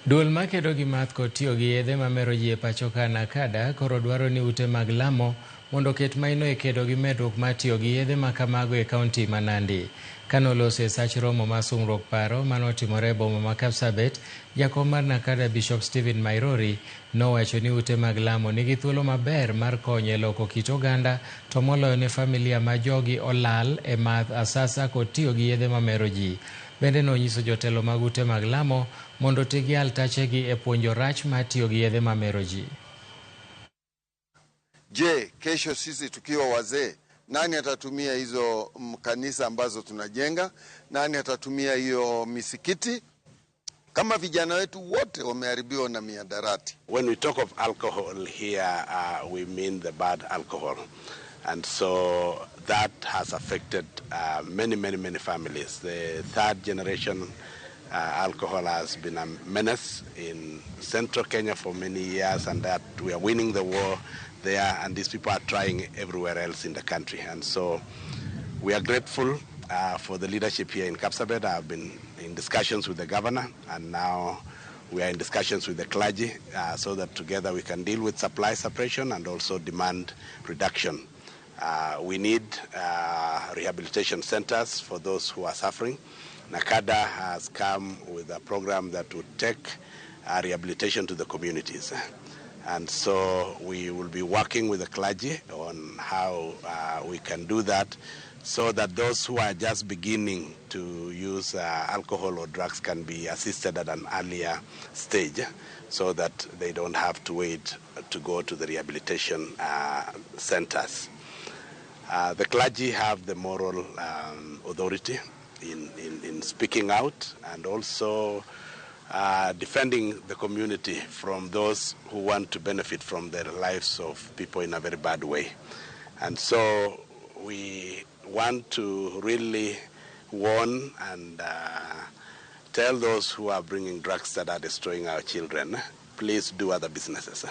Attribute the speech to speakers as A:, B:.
A: Duol makedo gi math kod tiyo gi yedhe mamero ji e pacho ka NACADA koro dwaro ni ute mag lamo mondo oket maino e kedo gi medruok mar tiyo gi yedhe ma kamago e kaunti ma Nandi. Kane oloso e sach romo mar sungruok paro manotimore e boma ma Kapsabet, jakom mar NACADA Bishop Stephen Mairori nowacho ni ute mag lamo nigi thuolo maber mar konyo e loko kit oganda to moloyo ne familia ma jogi olal e math asasa kod tiyo gi yedhe mamero ji. Bende nonyiso jotelo mag ute mag lamo mondo oti gi altachegi e puonjo rach mar tiyo gi yedhe mamero ji.
B: Je, kesho sisi tukiwa wazee, nani atatumia hizo kanisa ambazo tunajenga? Nani atatumia hiyo misikiti? Kama vijana wetu wote wameharibiwa na mihadarati.
C: When we talk of alcohol here, we mean the bad alcohol. And so that has affected many, many, many families. The third generation alcohol has been a menace in central Kenya for many years, and that we are winning the war there, and these people are trying everywhere else in the country. And so we are grateful for the leadership here in Kapsabet. I've been in discussions with the governor, and now we are in discussions with the clergy so that together we can deal with supply suppression and also demand reduction. We need rehabilitation centers for those who are suffering. NACADA has come with a program that would take rehabilitation to the communities. And so we will be working with the clergy on how we can do that so that those who are just beginning to use alcohol or drugs can be assisted at an earlier stage so that they don't have to wait to go to the rehabilitation centers. The clergy have the moral authority in speaking out and also defending the community from those who want to benefit from the lives of people in a very bad way. And so we want to really warn and tell those who are bringing drugs that are destroying our children, please do other businesses.